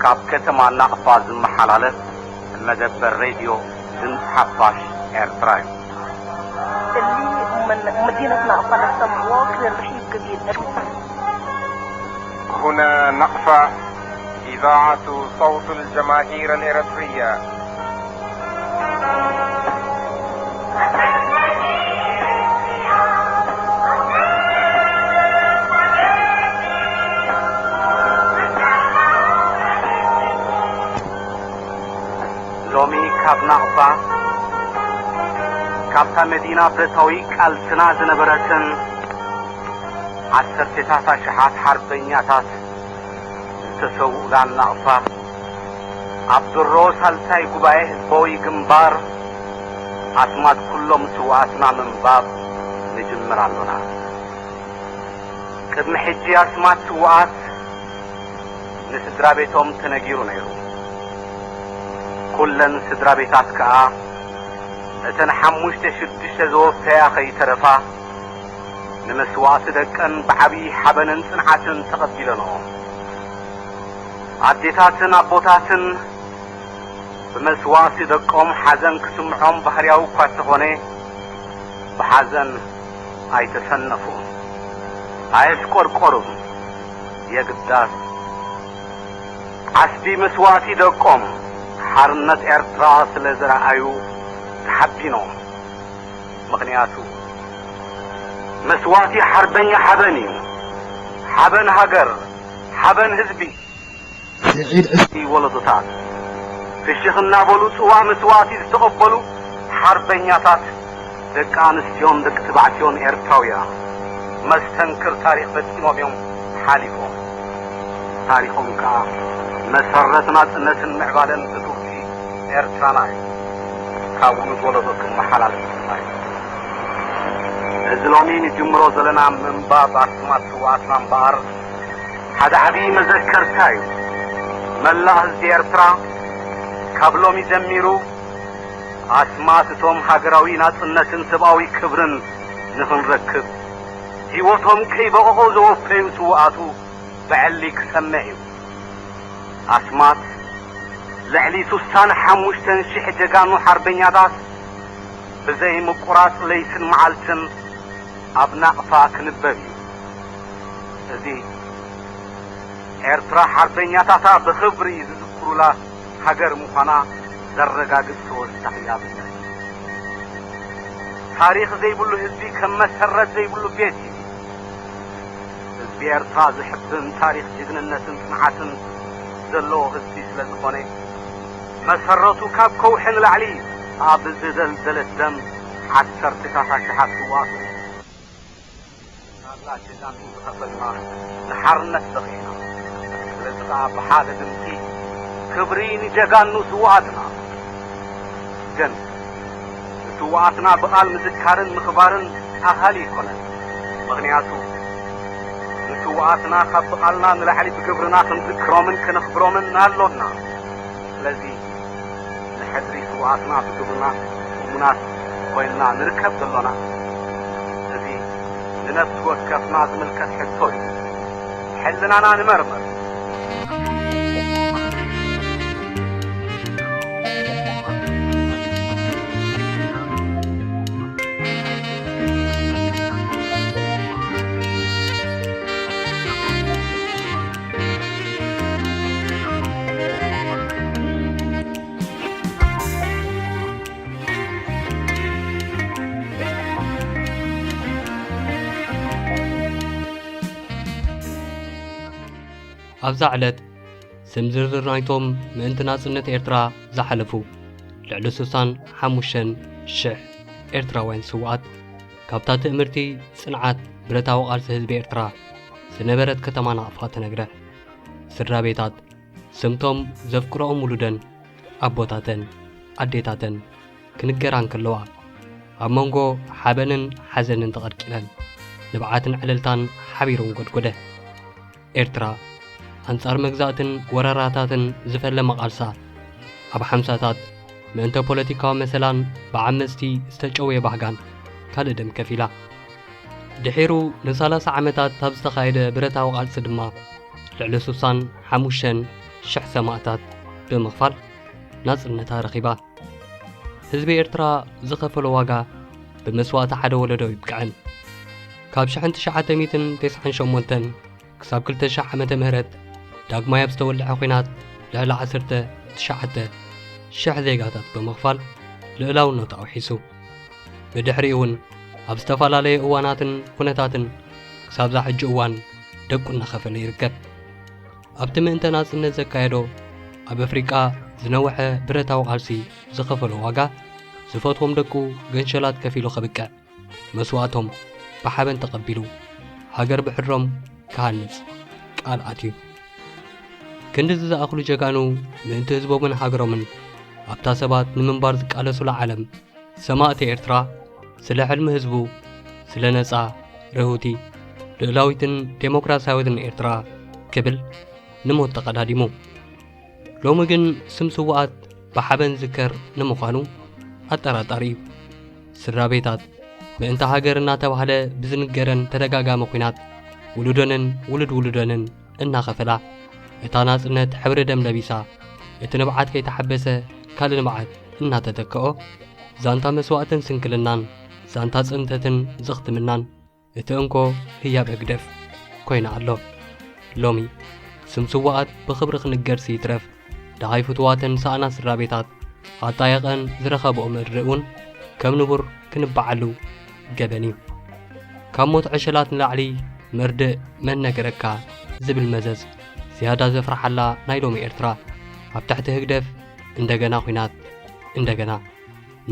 ካብ ከተማ ናቕፋ ዝመሓላለፍ መደበር ሬድዮ ድምፂ ሓፋሽ ኤርትራ እዩ። اللي من مدينة ناقفة نستمعوا كثير رحيب كبير. هنا نقفة، إذاعة صوت الجماهير الإريترية. ሎሚ ካብ ናቕፋ፣ ካብታ መዲና ብረታዊ ቃልስና ዝነበረትን ዓሰርቴታት ኣሽሓት ሓርበኛታት ዝተሰውኡላን ናቕፋ፣ ኣብ ድሮ ሳልሳይ ጉባኤ ህዝባዊ ግንባር ኣስማት ኩሎም ስውኣትና ምንባብ ንጅምር ኣሎና። ቅድሚ ሕጂ ኣስማት ስውኣት ንስድራ ቤቶም ተነጊሩ ነይሩ። ኩለን ስድራ ቤታት ከኣ እተን ሓሙሽተ ሽዱሽተ ዘወፈያ ከይተረፋ ንመስዋእቲ ደቀን ብዓብዪ ሓበንን ጽንዓትን ተቐቢለንኦ። ኣዴታትን ኣቦታትን ብመስዋእቲ ደቆም ሓዘን ክስምዖም ባህርያዊ እኳ እንተኾነ፣ ብሓዘን ኣይተሰነፉን፣ ኣየሽቆርቆሩን። የግዳስ ዓስቢ መስዋእቲ ደቆም ሓርነት ኤርትራ ስለ ዝረኣዩ ተሓቢኖም። ምኽንያቱ መስዋእቲ ሓርበኛ ሓበን እዩ። ሓበን ሃገር፣ ሓበን ህዝቢ። ስዒድ ዕስቢ ወለዶታት ፍሽኽ እናበሉ ጽዋእ መስዋእቲ ዝተቐበሉ ሓርበኛታት ደቂ ኣንስትዮን ደቂ ተባዕትዮን ኤርትራውያን መስተንክር ታሪኽ ፈጺሞም እዮም ሓሊፎም። ታሪኾም ከኣ መሰረት ናጽነትን ምዕባለን ብጡቕቲ ኤርትራና እዩ። ካብ ውሉድ ወለዶ ክመሓላለፍ ድማ እዩ። እዚ ሎሚ ንጅምሮ ዘለና ምንባብ ኣስማት ስውኣትና እምበኣር ሓደ ዓብዪ መዘከርታ እዩ። መላእ ህዝቢ ኤርትራ ካብ ሎሚ ጀሚሩ ኣስማት እቶም ሃገራዊ ናጽነትን ሰብኣዊ ክብርን ንኽንረክብ ህይወቶም ከይበቐቑ ዘወፈዩ ስውኣቱ ብዕሊ ክሰምዕ እዩ። ኣስማት ልዕሊ ሱሳን ሓሙሽተን ሽሕ ጀጋኑ ሓርበኛታት ብዘይ ምቁራጽ ለይትን መዓልትን ኣብ ናቕፋ ክንበብ እዩ። እዚ ኤርትራ ሓርበኛታታ ብኽብሪ ዝዝክሩላ ሃገር ምዃና ዘረጋግጽ ተወሳኺ ኣብነት። ታሪኽ ዘይብሉ ህዝቢ ከም መሰረት ዘይብሉ ቤት እዩ። ህዝቢ ኤርትራ ዘሕብን ታሪኽ ጅግንነትን ጽንዓትን ዘለዎ ህዝቢ ስለ ዝኾነ፣ መሰረቱ ካብ ከውሒ ንላዕሊ ኣብ ዝደልደለት ደም ዓሰርተታት ኣሽሓት ስውኣቱ ናብላ ጀጋኑ ዝኸፈልና ንሓርነት በቒዕና። ስለዚ ከኣ ብሓደ ድምጺ ክብሪ ንጀጋኑ ስውኣትና። ግን ንስውኣትና ብቓል ምዝካርን ምኽባርን ኣሃሊ ኣይኮነን። ምኽንያቱ ንስውኣትና ካብ ብቓልና ንላዕሊ ብግብርና ክንዝክሮምን ከነኽብሮምን ኣሎና። ስለዚ ንሕድሪ ስውኣትና ብግብርና እሙናት ኮይንና ንርከብ ዘሎና፣ እዚ ንነፍሲ ወከፍና ዝምልከት ሕቶ እዩ። ሕልናና ንመርምር። ኣብዛ ዕለት ስም ዝርዝር ናይቶም ምእንቲ ናጽነት ኤርትራ ዝሓለፉ ልዕሊ ስሳን ሓሙሽተን ሽሕ ኤርትራውያን ስውኣት ካብታ ትእምርቲ ጽንዓት ብረታዊ ቃልሲ ህዝቢ ኤርትራ ዝነበረት ከተማ ናቕፋ ተነግረ። ስድራ ቤታት ስምቶም ዘፍቅሮኦም ውሉደን ኣቦታተን ኣዴታተን ክንገራ እንከለዋ ኣብ መንጎ ሓበንን ሓዘንን ተቐድቂለን ንብዓትን ዕልልታን ሓቢሩ እንጎድጎደ። ኤርትራ ኣንጻር መግዛእትን ወረራታትን ዝፈለመ ቃልሳ ኣብ ሓምሳታት ምእንተ ፖለቲካዊ መሰላን ብዓመጽቲ ዝተጨውየ ባህጋን ካልእ ደም ከፊላ። ድሒሩ ንሰላሳ ዓመታት ኣብ ዝተኻየደ ብረታዊ ቃልሲ ድማ ልዕሊ ስሳን ሓሙሽተን ሽሕ ሰማእታት ብምኽፋል ናጽነታ ረኺባ። ህዝቢ ኤርትራ ዝኸፈሎ ዋጋ ብመስዋእቲ ሓደ ወለዶ ይብቅዐን። ካብ ሽሕን ትሽዓተ ሚእትን ተስዓን ሸሞንተን ክሳብ ክልተ ሽሕ ዓመተ ምህረት ዳግማይ ኣብ ዝተወልዐ ኲናት ልዕሊ ዓሰርተ ትሽዓተ ሽሕ ዜጋታት ብምኽፋል ልኡላውነቱ ኣውሒሱ። ብድሕሪኡ እውን ኣብ ዝተፈላለየ እዋናትን ኩነታትን ክሳብዛ ሕጂ እዋን ደቁ እናኸፈለ ይርከብ። ኣብቲ ምእንተ ናጽነት ዘካየዶ ኣብ ኣፍሪቃ ዝነውሐ ብረታዊ ቃልሲ ዝኸፈሎ ዋጋ ዝፈትዎም ደቁ ገንሸላት ከፊሉ ከብቅዕ መስዋእቶም ብሓበን ተቐቢሉ ሃገር ብሕድሮም ክሃንጽ ቃል ኣትዩ። ክንድዚ ዝኣኽሉ ጀጋኑ ምእንቲ ህዝቦምን ሃገሮምን ኣብታ ሰባት ንምንባር ዝቃለሱላ ዓለም ሰማእቲ ኤርትራ ስለ ሕልሚ ህዝቡ፣ ስለ ነጻ፣ ርህውቲ፣ ልኡላዊትን ዴሞክራስያዊትን ኤርትራ ክብል ንሞት ተቐዳዲሙ። ሎሚ ግን ስም ስውኣት ብሓበን ዝከር ንምዃኑ ኣጠራጣሪ እዩ። ስድራ ቤታት ምእንቲ ሃገር እናተባህለ ብዝንገረን ተደጋጋሚ ኲናት ውሉደንን ውሉድ ውሉደንን እናኸፈላ፣ እታ ናጽነት ሕብሪ ደም ለቢሳ፣ እቲ ንብዓት ከይተሓበሰ ካልእ ንብዓት እናተተክኦ፣ ዛንታ መስዋእትን ስንክልናን፣ ዛንታ ጽንተትን ዘኽትምናን፣ እቲ እንኮ ህያብ ህግደፍ ኮይና ኣሎ። ሎሚ ስም ስውኣት ብኽብሪ ክንገርሲ ይትረፍ፣ ደሃይ ፍቱዋተን ሰኣና ስድራ ቤታት ኣጣየቐን ዝረኸብኦ ምርድእ እውን ከም ንቡር ክንበዓሉ ገበን እዩ። ካብ ሞት ዕሸላት ንላዕሊ መርድእ መን ነገረካ ዝብል መዘዝ ዝያዳ ዘፍርሓላ ናይ ሎሚ ኤርትራ፣ ኣብ ትሕቲ ህግደፍ እንደገና ኲናት፣ እንደገና፣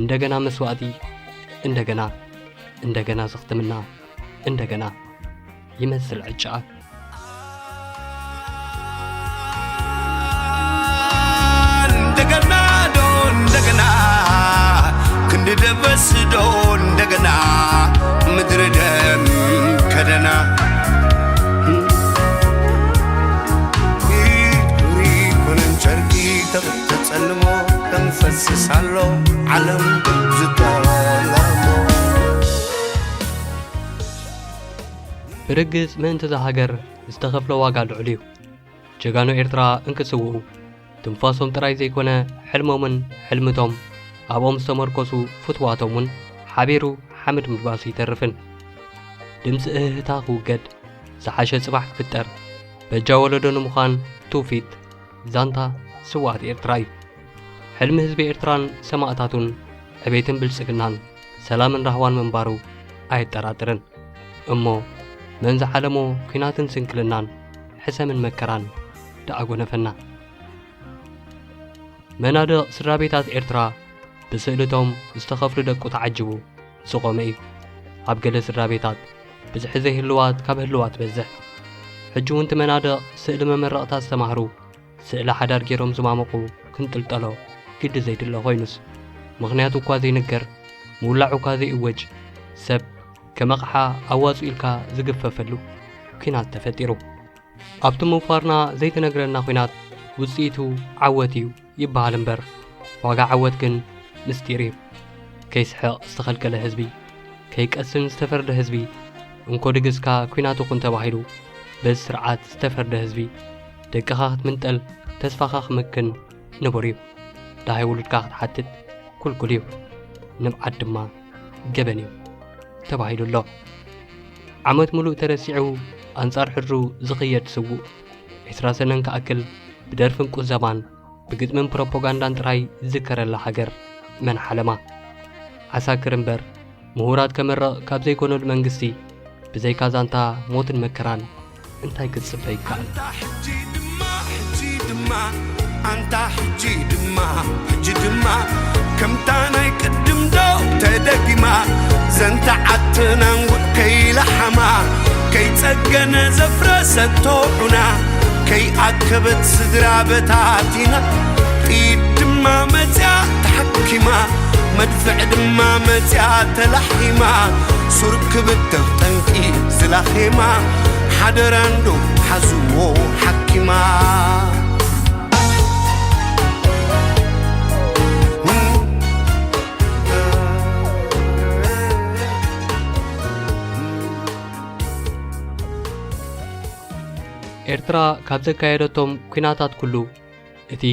እንደገና መስዋእቲ፣ እንደገና፣ እንደገና ዘኽትምና፣ እንደገና ይመስል ዕጫኣ። እንደገና ዶ እንደገና ክንዲ ደበስ ዶ እንደገና ምድሪ ደም ከደና። ሪኮነን ጨርቂ ተጸልሞ ተንፈስስ ኣሎ ዓለም ዝጠለሞ። ብርግጽ ምእንቲ እዛ ሃገር ዝተኸፍለ ዋጋ ልዑል እዩ። ጀጋኑ ኤርትራ እንክስውኡ ትንፋሶም ጥራይ ዘይኮነ ሕልሞምን ሕልምቶም ኣብኦም ዝተመርኮሱ ፍትዋቶም እውን ሓቢሩ ሓመድ ምልባሱ ይተርፍን። ድምፂ እህህታ ክውገድ፣ ዝሓሸ ጽባሕ ክፍጠር፣ በጃ ወለዶ ንምዃን ትውፊት ዛንታ ስውኣት ኤርትራ እዩ። ሕልሚ ህዝቢ ኤርትራን ሰማእታቱን ዕቤትን ብልጽግናን ሰላምን ራህዋን ምንባሩ ኣየጠራጥርን። እሞ መን ዝሓለሞ ኲናትን ስንክልናን ሕሰምን መከራን ደኣ ጎነፈና። መናድቕ ስድራ ቤታት ኤርትራ ብስእልቶም ዝተኸፍሉ ደቁ ተዓጅቡ ዝቖመ እዩ። ኣብ ገለ ስድራ ቤታት ብዝሒ ዘይህልዋት ካብ ህልዋት ትበዝሕ። ሕጂ እውን እቲ መናድቕ ስእሊ መመረቕታ ዝተማህሩ ስእሊ ሓዳር ገይሮም ዝማመቑ ክንጥልጠሎ ግዲ ዘይድለ ኮይኑስ፣ ምኽንያቱ እኳ ዘይንገር፣ ምውላዑ እኳ ዘይእወጅ፣ ሰብ ከም ኣቕሓ ኣዋጹ ኢልካ ዝግፈፈሉ ኲናት ተፈጢሩ። ኣብቲ ምውፋርና ዘይተነግረና ኲናት ውጽኢቱ ዓወት እዩ ይበሃል እምበር፣ ዋጋ ዓወት ግን ምስጢር እዩ። ከይስሕቕ ዝተኸልከለ ህዝቢ፣ ከይቀስን ዝተፈርደ ህዝቢ፣ እንኮ ድግስካ ኲናት ይኹን ተባሂሉ በዚ ስርዓት ዝተፈርደ ህዝቢ፣ ደቅኻ ክትምንጠል ተስፋኻ ክምክን ንቡር እዩ። ደሃይ ውሉድካ ክትሓትት ኩልኩል እዩ። ንብዓት ድማ ገበን እዩ ተባሂሉ ኣሎ። ዓመት ሙሉእ ተረሲዑ ኣንጻር ሕድሩ ዝኽየድ ስዉእ፣ ዕስራ ሰነን ክኣክል ብደርፍን ቁዘማን ብግጥምን ፕሮፓጋንዳን ጥራይ ዝዝከረላ ሃገር መን ሓለማ? ዓሳክር እምበር ምሁራት ከመርቕ ካብ ዘይኮነሉ መንግስቲ ብዘይካ ዛንታ ሞትን መከራን እንታይ ክትጽበ ይከኣል? ኣንታ ሕጂ ድማ፣ ሕጂ ድማ፣ ኣንታ ሕጂ ድማ፣ ሕጂ ድማ፣ ከምታ ናይ ቅድም ዶ ተደጊማ? ዘንታ ዓተናንጉዕ ከይለሓማ፣ ከይጸገነ ዘፍረሰቶ ዑና፣ ከይኣከበት ስድራ በታቲና፣ ጥይት ድማ መጽያ ተሓኪማ፣ መድፍዕ ድማ መጽያ ተላሒማ፣ ሱር ክብተኽ ጠንቂ ዝላኼማ፣ ሓደራ እንዶ ሓዝዎ ሓኪማ። ኤርትራ ካብ ዘካየደቶም ኲናታት ኩሉ፣ እቲ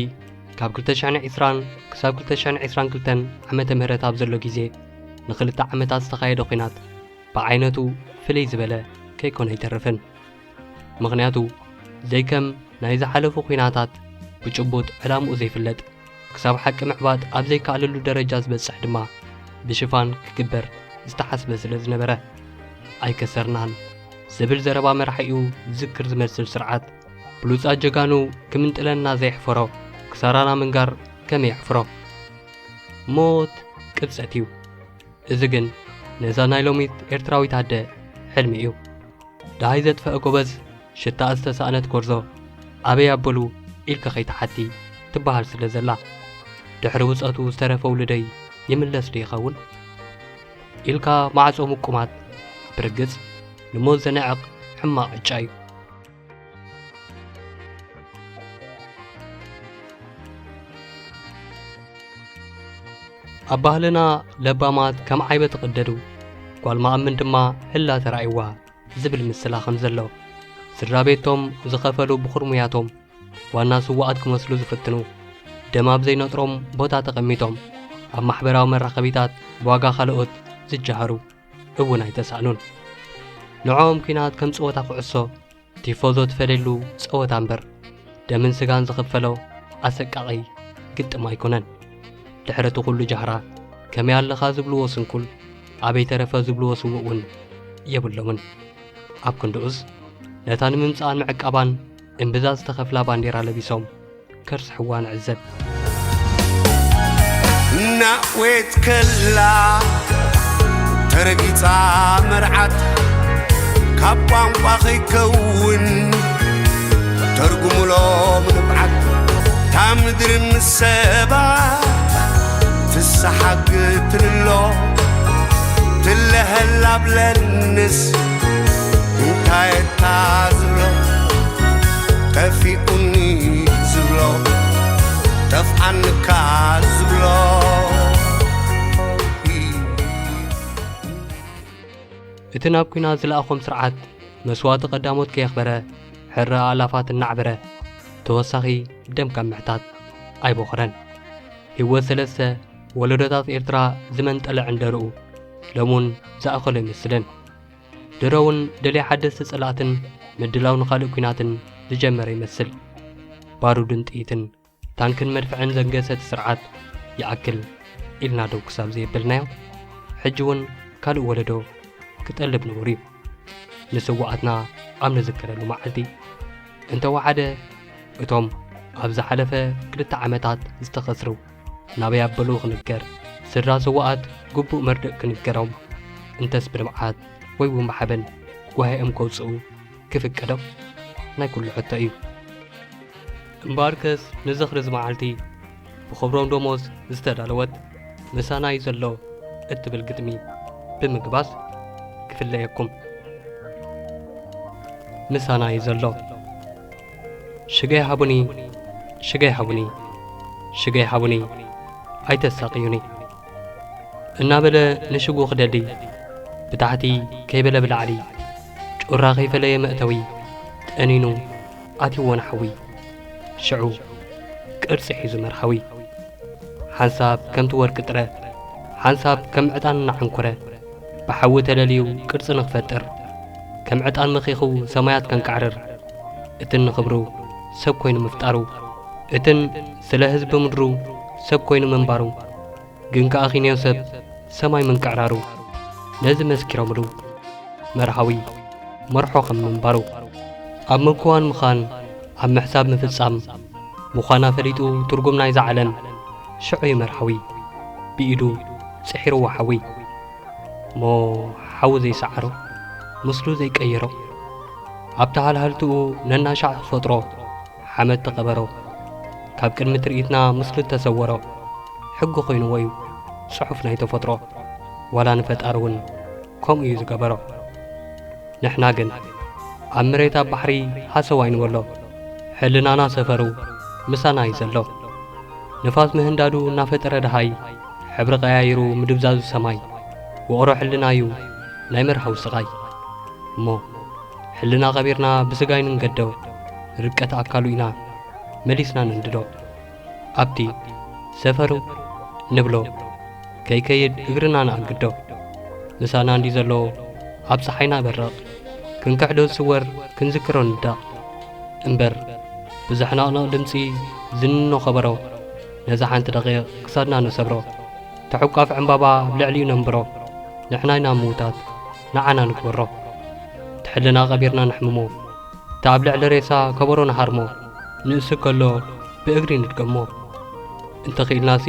ካብ ክልተ ሽሕን ዕስራን ክሳብ ክልተ ሽሕን ዕስራን ክልተን ዓመተ ምህረት ኣብ ዘሎ ግዜ ንኽልተ ዓመታት ዝተኻየደ ኲናት ብዓይነቱ ፍልይ ዝበለ ከይኮነ ኣይተርፍን። ምኽንያቱ ዘይከም ናይ ዝሓለፉ ኲናታት ብጭቡጥ ዕላምኡ ዘይፍለጥ፣ ክሳብ ሓቂ ምዕባጥ ኣብ ዘይከኣለሉ ደረጃ ዝበጽሕ ድማ ብሽፋን ክግበር ዝተሓስበ ስለ ዝነበረ፣ ኣይከሰርናን ዝብል ዘረባ መራሒኡ ዝዝክር ዝመስል ስርዓት፣ ብሉጻት ጀጋኑ ክምንጥለና ዘየሕፈሮ ክሳራና ምንጋር ከመይ የሕፍሮ? ሞት ቅብጸት እዩ። እዚ ግን ነዛ ናይ ሎሚት ኤርትራዊት ኣደ ሕልሚ እዩ። ደሃይ ዘጥፈአ ጎበዝ፣ ሽታኣ ዝተሳእነት ጎርዞ ኣበይ ኣበሉ ኢልካ ከይትሓቲ ትበሃል ስለ ዘላ፣ ድሕሪ ውጸቱ ዝተረፈ ውሉደይ ይምለስ ዶ ይኸውን? ኢልካ ማዕጾ ምቁማት ብርግጽ ንሞት ዘንዕቕ ሕማቕ ዕጫ እዩ። ኣብ ባህልና ለባማት ከም ዓይበ ትቕደዱ፣ ጓል መኣምን ድማ ህላ ተራእይዋ ዝብል ምስላ ከም ዘሎ፣ ስድራ ቤቶም ዝኸፈሉ ብኹርሙያቶም ዋና ስዉኣት ክመስሉ ዝፍትኑ፣ ደም ኣብ ዘይነጥሮም ቦታ ተቐሚጦም ኣብ ማሕበራዊ መራኸቢታት ብዋጋ ካልኦት ዝጀሃሩ እውን ኣይተሳእኑን። ንዕኦም ኲናት ከም ጸወታ ኩዕሶ ቲፎዞ ትፈለሉ ጸወታ እምበር፣ ደምን ስጋን ዝኽፈሎ ኣሰቃቒ ግጥም ኣይኮነን። ድሕሪ እቲ ኩሉ ጃህራ፣ ከመይ ኣለኻ ዝብልዎ ስንኩል፣ ኣበይ ተረፈ ዝብልዎ ስዉእ እውን የብሎምን። ኣብ ክንድኡስ፣ ነታ ንምምጽኣን ምዕቃባን እምብዛ ዝተኸፍላ ባንዴራ ለቢሶም ከርስሕዋ ንዕዘብ። እናእዌት ከላ ተረጊጻ መርዓት፣ ካብ ቋንቋ ከይከውን ተርጉሙሎም ንብዓት። እታ ምድሪ ምስ ሰባ ትሰሓግትንሎ፣ ትለሀላ ብለንስ እንታይ እታ ዝብሎ? ጠፊኡኒ ዝብሎ፣ ጠፍኣንካ ዝብሎ። እቲ ናብ ኲናት ዝለኣኾም ስርዓት መስዋእቲ ቀዳሞት ከየኽበረ፣ ሕረ ኣእላፋት እናዕበረ፣ ተወሳኺ ደም ካብ ምሕታት ኣይቦኸረን። ህይወት ሰለስተ ወለዶታት ኤርትራ ዝመንጠለ ዕንደርኡ፣ ሎሙን ዝኣኸሎ ኣይመስልን። ድሮ እውን ደልያ ሓደስቲ ጸላእትን ምድላው ንኻልእ ኲናትን ዝጀመረ ይመስል። ባሩድን ጥይትን ታንክን መድፍዕን ዘንገሰ እቲ ስርዓት ይኣክል ኢልና ደው ክሳብ ዘየበልናዮ፣ ሕጂ እውን ካልእ ወለዶ ክጠልብ ንቡር እዩ። ንስውኣትና ኣብ ንዝክረሉ መዓልቲ እንተወሓደ፣ እቶም ኣብ ዝሓለፈ ክልተ ዓመታት ዝተኸስሩ ናበይ ኣበሉ ክንገር፣ ስድራ ስውኣት ግቡእ መርድእ ክንገሮም፣ እንተስ ብንብዓት ወይ እውን ብሓበን ጓሂኦም ከውፅኡ ክፍቀዶም ናይ ኩሉ ሕቶ እዩ። እምበኣርከስ ንዝኽሪ እዚ መዓልቲ ብኽብሮም ደሞዝ ዝተዳለወት ምሳና እዩ ዘሎ እትብል ግጥሚ ብምግባስ ክፍለየኩም። ምሳና እዩ ዘሎ። ሽገይ ሃቡኒ፣ ሽገይ ሃቡኒ፣ ሽገይ ሃቡኒ፣ ኣይተሳቅዩኒ እናበለ ንሽጉ ክደሊ ብታሕቲ ከይበለ ብላዕሊ ጩራ ከይፈለየ መእተዊ ጠኒኑ ኣትይዎ ንሓዊ። ሽዑ ቅርጺ ሒዙ መርሃዊ። ሓንሳብ ከምቲ ወርቂ ጥረ፣ ሓንሳብ ከም ዕጣን እናዓንኮረ፣ ብሓዊ ተለልዩ ቅርጺ ንኽፈጥር፣ ከም ዕጣን መኺኹ ሰማያት ከንቃዕርር፣ እትን ንኽብሩ ሰብ ኮይኑ ምፍጣሩ፣ እትን ስለ ህዝቢ ምድሩ ሰብ ኮይኑ ምንባሩ፣ ግን ከኣ ኺንዮ ሰብ ሰማይ ምንቅዕራሩ፣ ነዚ መስኪሮምሉ። መርሃዊ መርሖ ከም ምንባሩ፣ ኣብ ምክዋን ምኻን፣ ኣብ ምሕሳብ ምፍጻም ምዃና ፈሊጡ ትርጉም ናይዛ ዓለም ሽዑ እዩ መርሃዊ ብኢዱ ጽሒርዎ ሓዊ። እሞ ሓዊ ዘይሰዓሮ፣ ምስሉ ዘይቀየሮ፣ ኣብቲ ሃልሃልትኡ ነናሻዕ ዝፈጥሮ ሓመድ ተቐበሮ። ካብ ቅድሚ ትርኢትና ምስሉ እተሰወሮ፣ ሕጊ ኮይንዎ እዩ ጽሑፍ ናይ ተፈጥሮ። ዋላ ንፈጣሪ እውን ከምኡ እዩ ዝገበሮ። ንሕና ግን ኣብ መሬት ኣብ ባሕሪ ሃሰው ኣይንበሎ። ሕልናና ሰፈሩ ምሳና እዩ ዘሎ። ንፋስ ምህንዳዱ እናፈጠረ ደሃይ፣ ሕብሪ ቀያይሩ ምድብዛዙ ሰማይ፣ ውቕሮ ሕልና እዩ ናይ መርሃዊ ስቓይ። እሞ ሕልና ቀቢርና ብስጋ ኣይንንገዶ፣ ርቀት ኣካሉ ኢና መሊስና ነንድዶ። ኣብቲ ሰፈሩ ንብሎ ከይከይድ እግርና ንኣግዶ። ምሳና እንዲ ዘሎ ኣብ ጸሓይና በርቕ ክንክሕዶ ዝስወር ክንዝክሮ ንዳቕ። እምበር ብዘሕናቕነቕ ድምጺ ዝንኖ ከበሮ ነዛ ሓንቲ ደቂቕ ክሳድና ንሰብሮ። ተሑቃፍ ዕምባባ ኣብ ልዕሊኡ ነንብሮ። ንሕና ኢና ምዉታት ንዓና ንግበሮ። ትሕልና ቀቢርና ንሕምሞ። እታ ኣብ ልዕሊ ሬሳ ከበሮ ንሃርሞ። ንእሱ ከሎ ብእግሪ ንድገሞ። እንተኽኢልናሲ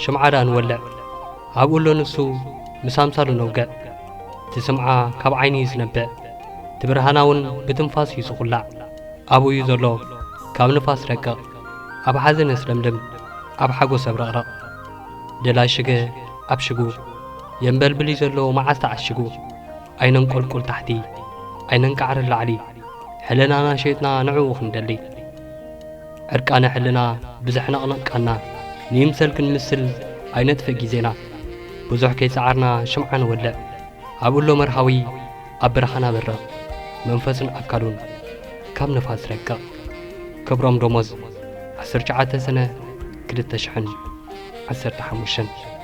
ሽምዓ ደኣ ንወልዕ። ኣብኡ ኣሎ ንሱ ምስ ኣምሳሉ ነውግዕ። እቲ ስምዓ ካብ ዓይኒ እዩ ዝነብዕ። እቲ ብርሃና እውን ብትንፋስ እዩ ዝኹላዕ። ኣብኡ እዩ ዘሎ ካብ ንፋስ ረቅቕ። ኣብ ሓዘን የስለምልም ኣብ ሓጎስ ኣብረቕረቕ። ደላይ ሽገ ኣብ ሽጉ የንበልብል እዩ ዘሎ መዓስ ተዓሽጉ። ኣይነንቆልቁል ታሕቲ ኣይነንቃዕር ላዕሊ። ሕልናና ሸይጥና ንዕኡ ክንደሊ። ዕርቃነ ሕልና ብዘሕነቕነቕ ቃና ንይምሰል ክንምስል ኣይነጥፍእ ግዜና። ብዙሕ ከይጸዓርና ሽምዓ ንወልዕ። ኣብኡ ኣሎ መርሃዊ ኣብ ብርሃና በርቕ። መንፈሱን ኣካሉን ካብ ንፋስ ረቅቕ። ክብሮም ደሞዝ ዓሰርተ ትሽዓተ ሰነ ክልተ ሽሕን ዓሰርተ ሓሙሽተን።